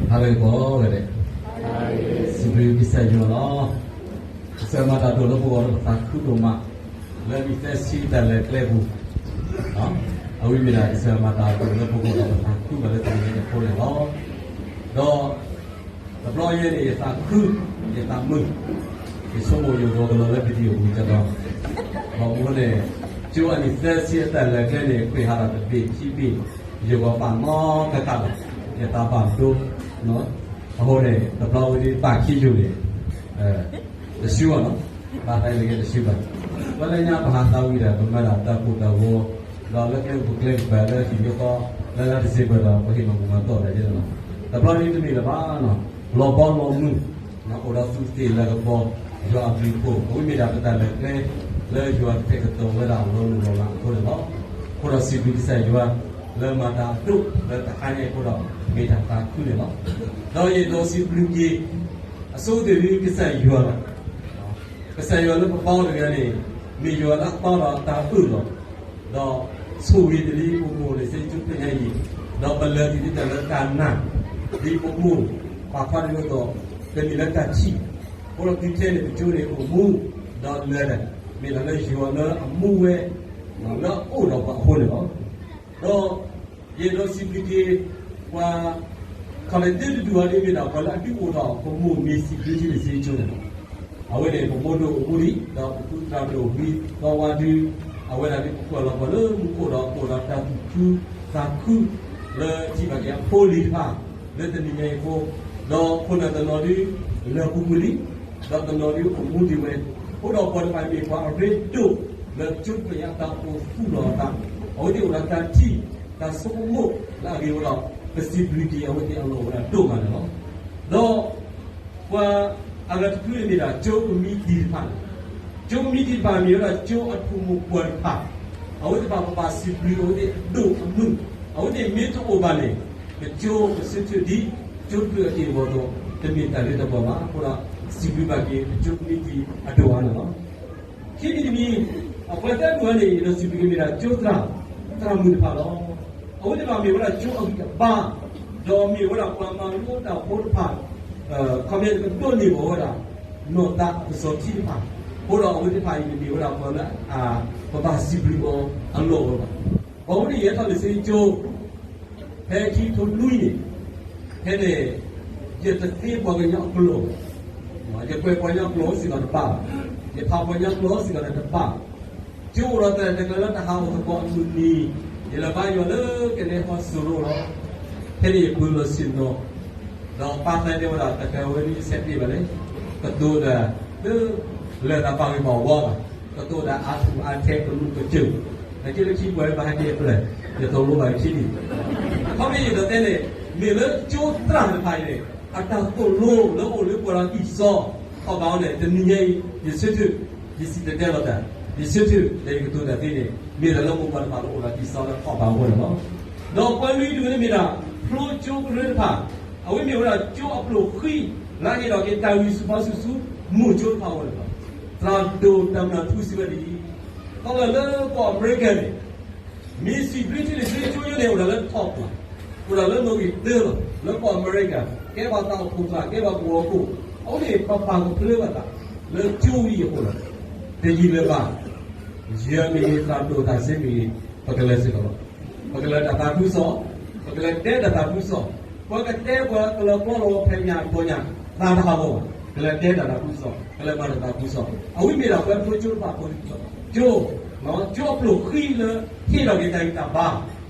ဟါလၢဂ့ၤကိးဂၤဒဲး, စံးဘျုးကစၢ်ယွၤလီၤ. ကစၢ်မၤတၢ်ဒိၣ်လၢပဂီၢ်ဒီးပသးခုဒိၣ်မး, လၢနံၣ်သၢဆံတၢ်လဲၤကျဲပူၤ, အဝဲမ့ၢ်ဒၣ်ကစၢ်မၤတၢ်ဒိၣ်လၢပဂီၢ်ဒီးပသးခုဘၣ်လၢတနံၤညါအံၤအဃိန့ၣ်လီၤ. ဒီး တဘျီယဲန့ၣ် ယသးခု, ယသးမုာ်, ယဆိကမိၣ်ယဂီၢ်ကလီၤလၢ video ပူၤကဒီး, ဘၣ်မနုၤန့ၣ် ကၠိအနံၣ်သၢဆံအတၢ်လဲၤကျဲန့ၣ် ကွံာ်ဟးထီၣ်တဘ့ၣ်ခံဘ့ၣ်, ယဂီၢ်ပာ်နီတခါလီၤ, ယသးဘၣ်ဒိ, အဃိန့ၣ် တဘျီဝဲဒၣ်ပာ်ခံယိာ်န့ၣ် တဆူဘၣ်နီၤ, ဘၣ်သးအံၤတကဲတဆူဘၣ်. ပှၤလၢညါပဟးသးဝံၤဒီး ပမၤဒၣ်တၢ်ကိၢ်တၢ်ဂီၤ, ဒီးလၢကျဲပူၤကျဲကပၤလၢဟံၣ်ယိဃီ, လၢလၢတစ့ၢ်ကီးဒီး ပဟ့ၣ်မၤဘူၣ်မၤတီၢ်တၢ်ယဲန့ၣ်လီၤ. တဘျီဒ်တမ့ၢ်လၢၤဘၣ်နီၤ, လီၤဘီလီၤမုၢ်, အိၣ်ဒီးသူးသ့ၣ်လၤကပီၤ, ယွၤအဘျုးအဖှိၣ်, အဝဲမ့ၢ်ဒၣ်ပတၢ်လဲၤကျဲ လၢယွၤကတဲာ်ကတီၤဝဲဒၣ်လီၤလိၢ်လီၤလးအဃိန့ၣ်လီၤ. အဃိဒီးစံးဘျုးကစၢ်ယွၤ လၢမၤတၢ်အဒိၣ်လၢတဟါညါအံၤအဃိဒီး မ့ၢ်တၢ်သးခုန့ၣ်လီၤ. ဒီးယအဲၣ်ဒိးစံးဘျုးက့ၤ အဆိကတၢၢ်ဒ်ကစၢ်ယွၤလီၤ. ကစၢ်ယွၤလၢပဘါအီၤတဂၤန့ၣ် မ့ၢ်ယွၤလၢအဘါဒီးတၢ်အၢၣ်လီၤ, ဒီးဆိၣ်ဂ့ၤတ့ၢ်လံပမိၢ်လၢစ့ကၠိဖဲညါအံၤ, ဒီးပလၢာ်တ့ၢ်လံတၢ်လၢတၢ်နာ်, ဒ်ပမိၢ်ပာ်ဖျါတ့ၢ်အသိး တမ့ၢ်လၢတၢ်ထံၣ်, အဃိဒီးတုၤခဲန့ၣ် ပကၠိန့ၣ်အိၣ်မူ, ဒီးလၢာ်တၢ်, မ့ၢ်တၢ်လၢယွၤလၢအမူဝဲ, လၢအအိၣ်ဒီးပှၤအဃိန့ၣ်လီၤ. ဒီး ယအဲၣ်ဒိးစံးဘျုးက့ၤ ပှၤ ခီလဲတဒူၣ်အီၤဒ်မ့ၢ်ဒၣ် ပှၤလၢအဒုးအိၣ်ထီၣ် ပမိၢ်မ့ၢ်စံးဘျုးထံၣ်လံစ့ကၠိန့ၣ်လီၤ. အဝဲန့ၣ် ပမိၢ်ဒိၣ်အိၣ်မူလံ, ဒီးပသူသရၣ်ဒိၣ်ဝံသီဝါဒု, အဝဲဒၣ်ဒ်ပကွၢ်လီၤပှၤလၢမူခိၣ်ဒီး ကအိၣ်ဒီးတၢ်သူၣ်ခုသးခု လၢထံၣ်ဘၣ်က့ၤအဖိလံၤတဖၣ် လၢတနံၤညါအံၤအဃိ, ဒီးခိၣ်နၢ်တနီၤဒု လၢာ်ပူၤကွံာ်လံ, ဒီးတနီၤဒုအိၣ်မူဒံးဝဲ, အဃိဒီးပှၤတဖၣ်မ့ၢ်ပှၤအရ့ဒိၣ် လၢကၠိတဖျၢၣ်ညါအတၢ်အိၣ်သူၣ်လီၤအသး, အဝဲသ့ၣ်အိၣ်ဒီးတၢ်ထံၣ် တၢ်ဆိကမိၣ်လၢအဂ့ၤအဝါဒီး ပစံးဘျုးက့ၤအဝဲသ့ၣ်အလီၢ်အိၣ်ဝဲဒၣ်ဒိၣ်မးန့ၣ်လီၤ. ဒီး ပှၤအဂၤတဖုန့ၣ်မ့ၢ်ဒၣ်ကၠိကမံးတံၢ်တဖၣ်န့ၣ်, ကၠိကမံးတံၢ်တဖၣ်မ့ၢ်ဝဲဒၣ်ကၠိအထူၣ်မိၢ်ပှၢ်တဖၣ်, အဝဲသ့ၣ်တဖၣ်ပဘၣ်စံးဘျုးအဝဲသ့ၣ်အဒိၣ်အမုၢ်, အဝဲသ့ၣ်မ့ၢ်တအိၣ်ဘၣ်န့ၣ် ပကၠိပဆၢထၢၣ်ဒ်ကၠိတဖျၢၣ်အက့ၢ်အဂီၤအသိး တမ့ၢ်တၢ်လၢတၢ်ပှဲၤဘၣ်. အဃိဒီး စံးဘျုးဘၣ်က့ၤပကၠိကမံးတံၢ်အဒိၣ်အါန့ၣ်လီၤ. ခံမံၤတမံၤ, အပှၤသၢဒူၣ်အံၤန့ၣ် ယအဲၣ်ဒိးစံးဘျုးက့ၤမ့ၢ်ဒၣ်ကၠိသရၣ်, သရၣ်မုၣ်တဖၣ်လီၤ. အဝဲသ့ၣ်တဖၣ်မ့ၢ်ဝဲဒၣ်ကၠိအဂံၢ်အဘါ, ဒီးမ့ၢ်ဝဲဒၣ်ပှၤမၤလိတၢ်ဖိတဖၣ်, ခီပညီကဒိးန့ၢ်ဘၣ်ဝဲဒၣ် နီၢ်သးအကစီၣ်ထံတဖၣ်, အဃိဒီးအဝဲသ့ၣ်တဖၣ်အံၤန့ၣ်မ့ၢ်ဝဲဒၣ်ပှၤလၢ ပဘၣ်စံးဘျုးအီၤအလီၢ်အိၣ်ဝဲဘၣ်. ဘၣ်မနုၤယဟဲထီၣ်လၢစ့ကၠိ ဖဲခံထိနွံန့ၣ်, ဖဲန့ၣ် ယတသ့ပှၤကညီအကျိာ်, ယကွဲးပှၤကညီအကျိာ်စ့ၢ်ကီးတဘၣ်ဘၣ်, ယဖးပှၤကညီအကျိာ်စ့ၢ်ကီးတဘၣ်ဘၣ်. ကၠိအိၣ်ဒီးတၢ်တကျါလၢတဟးဂီၤသကိးအမုၢ်နံၤ, ယလဲၤဘါယွၤလၢကနဲဟီၣ်စရိလီၤ. ဖဲန့ၣ်ယပၢၤလီၢ်ဆ့ၣ်နီၤ, ဒီးပၢ်သးတဲဝဲဒၣ် တကးဝဲဒ်အဆဲးတ့ၢ်ဘၣ်လဲၣ်, ကတိၤတၢ်လၢ လၢတၢ်ဘၣ်ဂ့ၢ်ဘၣ်ဝီဘၣ်, ကတိၤတၢ်အါထူၣ်အါထဲကလူးကစၢၢ်, နက့လၢခံပှၤလၢဘၣ်ဟဲက့ၤအပျဲၢ်, ယသိၣ်လိဘၣ်ယခံနံၣ်, ခီဖျိယဒိးတဲန့ၣ်, မ့ၢ်လၢကၠိသရၣ်တဖၣ်အံၤန့ၣ် အတၢ်သိၣ်လိလၢအိၣ်လၢပှၤဒီးတံၢ်စီ, ခီဘၣ်အီၤန့ၣ် တနံၤညါအံၤ ယဆၢထၢၣ်, ယစံၣ်တဲၤတဲလီၤတၢ်, ယဆၢထၢၣ်လၢယကတိၤတၢ်သ့န့ၣ် မ့ၢ်တၢ်လၢမိၢ်ပၢ်တဖၣ်လၢအိၣ်ဒီးတံၢ်စီလၢခီဘၣ်အဃိန့ၣ်လီၤ. ဒီးပှၤလွံၢ်ဒူၣ်န့ၣ်မ့ၢ်ဒၣ် ဖျိကၠိကရၢတဖၣ်, အဝဲမ့ၢ်ဝဲဒၣ်ကၠိအပျိၢ်ဃံ လၢအဟ့ၣ်ထီၣ်က့ၤတၢ်ဂံၢ်ဆူၣ်ဘါဆူၣ်ဆူ မိၢ်ကၠိတဖၣ်အဂီၢ်န့ၣ်လီၤ. သရၣ်ဒိၣ်တၢ်မနုၤထူစံးဝဲဒ်အံၤ, ခီဖျိလၢကီၢ်အမဲရကၤန့ၣ် မ့ၢ်စံးဘျုးထံလၢစ့ကၠိယိန့ၣ် အိၣ်ဒၣ်လၢ top ပူၤ, အိၣ်ဒၣ်လၢနီၣ်ဂံၢ်တၢလီၤ, လၢကီၢ်အမဲရကၤ, ကဲဘၣ်တၢ်အိၣ်ဖှိၣ်ကျါ, ကဲဘၣ်ကဝီၤခိၣ်, အဝဲန့ၣ်ပပာ်ကဖၢလၢဘၣ်သး လၢကၠိဝံၤအဃိလီၤ. တယံာ်လၢၤဘၣ်, ယမ့ၢ်ဂ့ၤ သရၣ်ဒိၣ်တၢ်စ့မ့ၢ်ဂ့ၤ, ပကလဲၤစ့ၢ်ကီးလီၤ. ပကလဲၤတၢ်သးခုကစီၣ်, ပကလဲၤတဲတၢ်သးခုကစီၣ်, ပှၤကတဲပှၤကလၢပှဲၤလီၤဖဲညါအတီညါ, သးတဟးဂီၤဘၣ်, ကလဲၤတဲတၢ်သးခုကစီၣ်, ကလဲၤမၤတၢ်သးခုကစီၣ်, အဝဲမ့ၢ်ဒၣ်ပှၤဖျိကၠိတဖၣ်ဖိ, ကၠိ, ကၠိအပျိၢ်ဃံလၢ ဟ့ၣ်ထီၣ်က့ၤတၢ်ဂံၢ်တၢ်ဘါ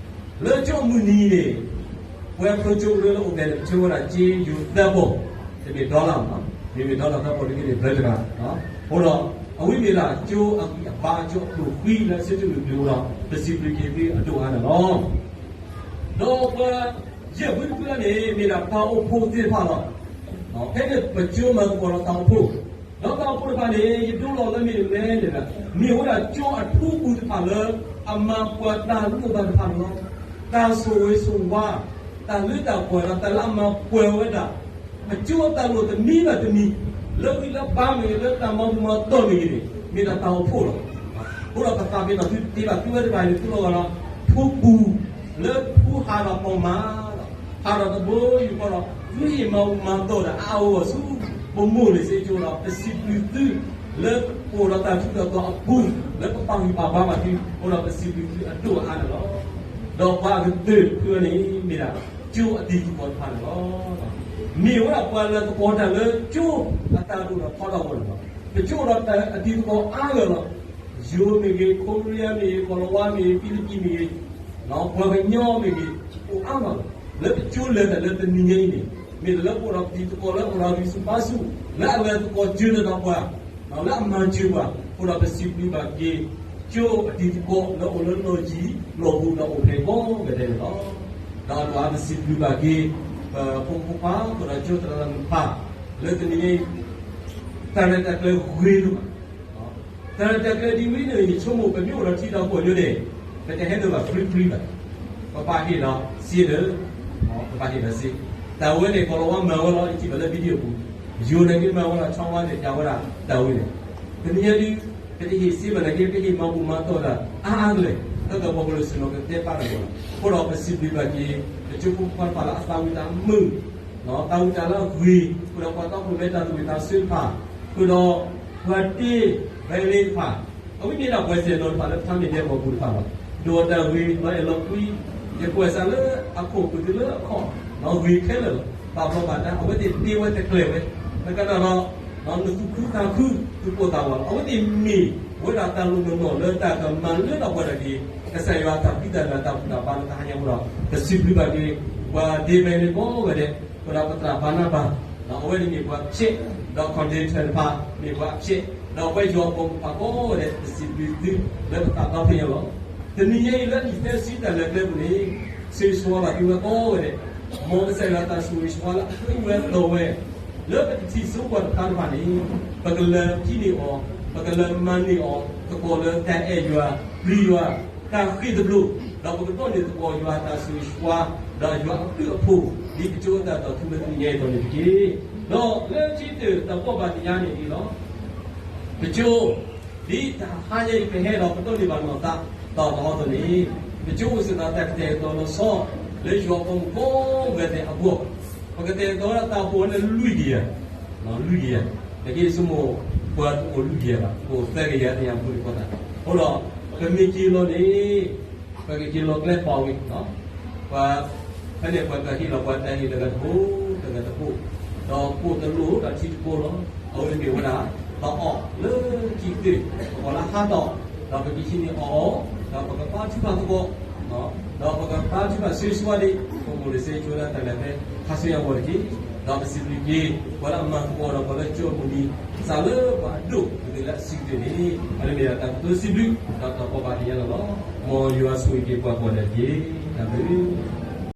လၢကၠိအမုၢ်နံၤန့ၣ်, ပှၤဖျိကၠိကရၢလၢအိၣ်ဖဲန့ၣ် ပထံၣ်ဝဲဒၣ်က့ယိၤသၢဘီ, တမ့ၢ် dollar မ့ၢ် dollar သၢဘီတက့ၢ်န့ၣ် ဘျၢတဂၤ, အဃိဒီး အဝဲမ့ၢ်ဒၣ်ကၠိအဂံၢ်အဘါ ကၠိအပျိၢ်ဃံလၢအဆၢထၢၣ်မုၢ်ပျိၤဒီး ပစံးဘျုးက့ၤသုအဒိၣ်အါန့ၣ်လီၤ. ဒီးပှၤယဲၢ်ဖုတဖုန့ၣ် မ့ၢ်ဒၣ်တၢ်အိၣ်ဖှိၣ်သ့ၣ်တဖၣ်လီၤ. ဖဲန့ၣ်ပကၠိမၤသကိးဒီးတၢ်အိၣ်ဖှိၣ်, ဒီးတၢ်အိၣ်ဖှိၣ်တဖၣ်န့ၣ် ယဒိလီၤလၢမ့ၢ်လဲၣ်န့ၣ်, မ့ၢ်ဝဲဒၣ်ကၠိအထူပူၤတဖၣ်လၢ အမၤပှၤတၢ်လိၣ်ဘၣ်တဖၣ်န့ၣ်လီၤ. တၢ်ဆိၣ်ဂ့ၤဆိၣ်ဝါ, တၢ်လၢတၢ်ပှဲၤဒီး တၢ်လၢအမၤပှဲၤဝဲဒၣ် အကၠိအတၢ်လိၣ်တမံၤဘၣ်တမံၤ, လၢဝံလၢဘါမ့ၢ်ဂ့ၤ, လၢတၢ်မၤဘူၣ်မၤတီၢ်မ့ၢ်ဂ့ၤန့ၣ် မ့ၢ်ဒၣ်တၢ်အိၣ်ဖှိၣ်လီၤ. အဃိဒီးပသးပ့ၤနီၣ်သုတ့ဘၣ်သုဝဲတဖၣ်န့ၣ် သုလီၤဂာ်လီၤ, ထူပူၤလၢထူဟးဒီးပီၣ်မး, ဟးဒီးတဘိယူၢ်ဃီဒီး သုဟ့ၣ်မၤဘူၣ်မၤတီၢ်ဒီးအါအါဂီၢ်ဂီၢ်ဆူ ပမိၢ်လံၤစ့ကၠိဒီး ပစံးဘျုးသု လၢပအိၣ်ဒီးတၢ်ထူးတၢ်တီၤအပူၤ လၢပပာ်ဂံၢ်ပာ်ဘါဘၣ်သု အိၣ်ဒီးပစံးဘျုးသုအဒိၣ်အအါန့ၣ်လီၤ. ဒီးပှၤအကတၢၢ်တဖုန့ၣ် မ့ၢ်ဒၣ်ကၠိအတံၤသကိးတဖၣ်န့ၣ်လီၤ. မ့ၢ်ဝဲဒၣ်ပှၤလၢသကိးတၢ်လၢကၠိအတၢ်ဒိၣ်ထီၣ်ထီထီၣ်အဂီၢ်န့ၣ်လီၤ. ပကၠိဒီးတၢ်အတံၤသကိးအါဂၤလီၤ. ယိၤမ့ၢ်ဂ့ၤ, ခိရံယါမ့ၢ်ဂ့ၤ, ကီၤလၤဝါမ့ၢ်ဂ့ၤ, ဖံလံးပံးမ့ၢ်ဂ့ၤ, ပှၤကညီမ့ၢ်ဂ့ၤ, အိၣ်အါမးလီၤ. လၢပကၠိလဲၤတၢ်လၢတနံၤညါအံၤန့ၣ် မ့ၢ်တၢ်လၢပအိၣ်ဒီးပတံၤသကိးလၢအိၣ်ဒီးဂံၢ်ဆူၣ်ဘါဆူၣ် လၢအလဲၤသကိးစၢၤတၢ်ဒီးပှၤ လၢအမၤစၢၤပှၤ အဃိဒီးပစံးဘျုးဘၣ်က့ၤ ကၠိအတံၤသကိးလၢအိၣ်လၢလီၢ်ယံၤလီၢ်ဘူးဒီးအိၣ်ဖဲအံၤကိးဂၤဒဲးန့ၣ်လီၤ. ဒီးအဒိၣ်အါပစံးဘျုးဘၣ်က့ၤ ပဖိမုၣ်ဖိခွါ ဃုာ်ဒီးကၠိသရၣ်သမါတဖၣ် လၢတနံၤညါအံၤ တၢ်ရဲၣ်တၢ်ကျဲၤဂ့ၤဒိၣ်မး တၢ်ရဲၣ်တၢ်ကျဲၤဒ်ဝဲန့ၣ် ယဆိကမိၣ် ပမ့ၢ်အိၣ်ဒီးထံဒီးကီၢ်ညိန့ၣ် ပတဟဲနုာ်ဘၣ် free free ဘၣ်. ပဘၣ်ဟ့ၣ်လီၤစ့လၢ ပဘၣ်ဟ့ၣ်လီၤစ့ တၢ်ဝဲန့ၣ် ကီၤလၤဝါမၤဝဲလီၤ ယထံၣ်ဘၣ်လၢ video ပူၤ, ယိၤန့ၣ်က့မၤဝဲလီၤ ဆီဝါန့ၣ် ပျးဝဲဒၣ်တၢ်ဝဲန့ၣ်, တနံၤညါဒုး ပတဟ့ၣ်စ့ဘၣ်နာ်က့ ပဟ့ၣ်မၤဘူၣ်မၤတီၢ်တၢ်အါအါကလဲာ် လၢကပီၤပလၢဆူၣ်နီၤကတဲပၢ်တဂီၢ်လီၤ. အဃိဒီးပစံးဘျုးဘၣ်က့ၤ ပကၠိဖိခွါတဖၣ်လၢအသးဝံၣ်တၢ်မုာ် သးဝံၣ်တၢ်လၢအဂ့ၤ, ဃုာ်ဒီးပှၤတီခိၣ်ရိၣ်မဲတၢ်သးဝံၣ်တၢ်ဆၢတဖၣ်, ဃုာ်ဒီးပှၤတ့ violin တဖၣ်, အဝဲမ့ၢ်ဒၣ်ပှၤစဲၣ်နီၤတဖၣ်လၢပထါမ့ၢ်ဒဲးပှၤပူၤတဖၣ်လီၤ. ဒိးတၢ်ဂ့ၤ လီၤအဲၣ်လီၤကွံ, ယကွဲးစးလၢအခိၣ် ဃုာ်တုၤလၢအခီၣ်, ဂ့ၤခဲလၢာ်လီၤ. ဘၣ်ဘျီဘၣ်ဒါ အဝဲသ့ၣ်တ့ဝဲတကျဲၤဝဲ, နကနၣ်ဒီး နသူၣ်ခုသးခု သူၣ်ကိၢ်သးဂီၤလီၤ. အဝဲသ့ၣ်မ့ၢ်ဝဲဒၣ်တၢ်လိၣ်နီၢ်နီၢ်လၢတၢ်ကမၤလၢထီၣ်ပှၤတၢ်က့ၤ ကစၢ်ယွၤအတၢ်ဖံးတၢ်မၤတၢ်ဘူၣ်တၢ်ဘါလၢတၢ်ဟါညါအဃိဒီး ပစံးဘျုးဘၣ်က့ၤ ပှၤဒ့ violin ကိးဂၤဒဲး, ဃုာ်ဒီးပသရၣ်ဘၤနဘၤ, အဝဲန့ၣ်မ့ၢ်ပှၤဖျဲး, ဒီး conductor တဖၣ် မ့ၢ်ပှၤဖျဲး, ဒီးပှၤယွၤအပိာ်မုၣ်တဖၣ်ကိးဂၤဒဲး ပစံးဘျုးသုလၢပသးဒီဖျၢၣ်ညါလီၤ. တနံၤညါအံၤလၢနံၣ်သၢဆံတၢ်လဲၤကျဲပူၤန့ၣ် ဆိၣ်ဂ့ၤဆိၣ်ဝါဘၣ်သုဝဲကိးဂၤဒဲး, မ်ကစၢ်ယွၤတၢ်ဆိၣ်ဂ့ၤဆိၣ်ဝါလၢအသူဝဲအသီဝဲ လၢပတထံၣ်စိကွၢ်တခါတဖၣ်န့ၣ် ပကလဲၤဖံးန့ၢ်အီၤ, ပကလဲၤမၤန့ၢ်အီၤ သကိးလၢတၢ်အဲၣ်ယွၤ, ပျံၤယွၤ, တၢ်ဃ့ၢ်တဘျိး, ဒီးပကဒိးန့ၢ်သကိးယွၤအတၢ်ဆိၣ်ဂ့ၤဆိၣ်ဝါ, ဒီးယွၤအဘျုးအဖှိၣ် ဒ်ကၠိအတၢ်သးခုလၢတနံၤညါအံၤအသိးန့ၣ်တက့ၢ်. ဒီးလၢခံကတၢၢ်တၢ်ဘိးဘၣ်တနံၤညါန့ၣ်ဒ်လီၤ. ပကၠိ ဒ်တဟါညါအံၤ ပဟဲဒီးပဒိးန့ၢ်ဘၣ်နီၢ်သး တၢ်အီၣ်တၢ်အီအသိးန့ၣ် ပကၠိအိၣ်စ့ၢ်ကီးတၢ်ကတဲာ်ကတီၤလီၤဆီ လၢယွၤအပိာ်မုၣ်ကိးဂၤဒဲးအဂီၢ်, ပကတဲာ်ကတီၤဝဲဒၣ်တၢ်ဘိးန့ၣ်လွံၢ်ကယၤ, လွံၢ်ကယၤ, နကဆိကမိၣ် ပှၤတအိၣ်လွံၢ်ကယၤဘၣ်, ပအိၣ်သၢကယၤသ့ၣ်ညါပူၤန့ၣ်ဃိသတး, အဃိဒီး ပမ့ၢ်က့ၤလီၤန့ၣ် ပကက့ၤလီၤကျဲပာ်ဝံၤ ပှၤ ဖဲန့ၣ်ပှၤကဟ့ၣ်လီၤပှၤတၢ်ဟ့ၣ်တဂၤတဘိ တဂၤတဘိ, ဒီးကိၣ်တလိၣ်ဒီးထံတကိၢ်လီၤ. အဝဲန့ၣ်မ့ၢ်ဝဲဒၣ် တၢ်အီၣ်လၢခံကတၢၢ် ပကိးလၢဟါတၢ်အီၣ်, ဒီးပကဟံးန့ၢ်အီၣ်အီၤ, ဒီးပကပာ်ထုကဖၣ်သကိး, ဒီးပကပာ်ထုကဖၣ်ဆိၣ်ဂ့ၤဆိၣ်ဝါဒံး ပမိၢ်လံၤစ့ကၠိဒၣ်တၢ်လဲၤဖဲ ခါဆူညါအဂီၢ်တက့ၢ်. ဒီးပစံးဘျုးက့ၤ ပှၤလၢအမၤသကိးဒီးပှၤလၢကၠိအမုၢ်နံၤ စးလၢပှၤအဒိၣ်ကသ့ၣ်လၢအဆံးကတၢၢ်န့ၣ် အဝဲန့ၣ်မ့ၢ်ဒၣ်တၢ်ကတိၤစံးဘျုး ဒီးတၢ်ဘိးဘၣ်တနံၤညါလီၤ. မ်ယွၤဆိၣ်ဂ့ၤက့ၤပှၤကိးဂၤဒဲးတက့ၢ်. တၢ်ဘျုး